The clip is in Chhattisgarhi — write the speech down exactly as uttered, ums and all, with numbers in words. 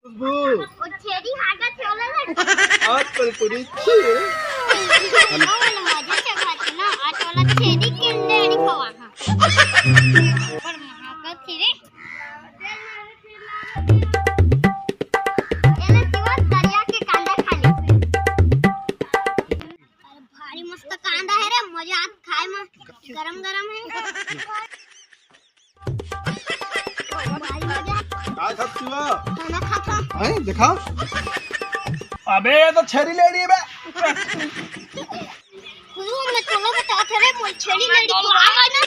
खुशबू। ओ छेरी हागत हे, ओला ना। आजकल तो रिच्छी हे। ओ, ओला मजा चघाथे ना, आज ओला छेरी के अंडे खवा, हाँ। पर महागत हे रे। एला जीवन दरिया के कांदा खा ले। अरे भारी मस्त कांदा हे रे, मजा आत खाए में, गरम गरम हे। भारी मजा। काय खात शिवा? खाना खाता। हैं, देखा। अबे, ये तो छेरी लेड़ी हे बे। खुद मैं तोला बताथे रे, मोर छेरी लेड़ी खवा ना।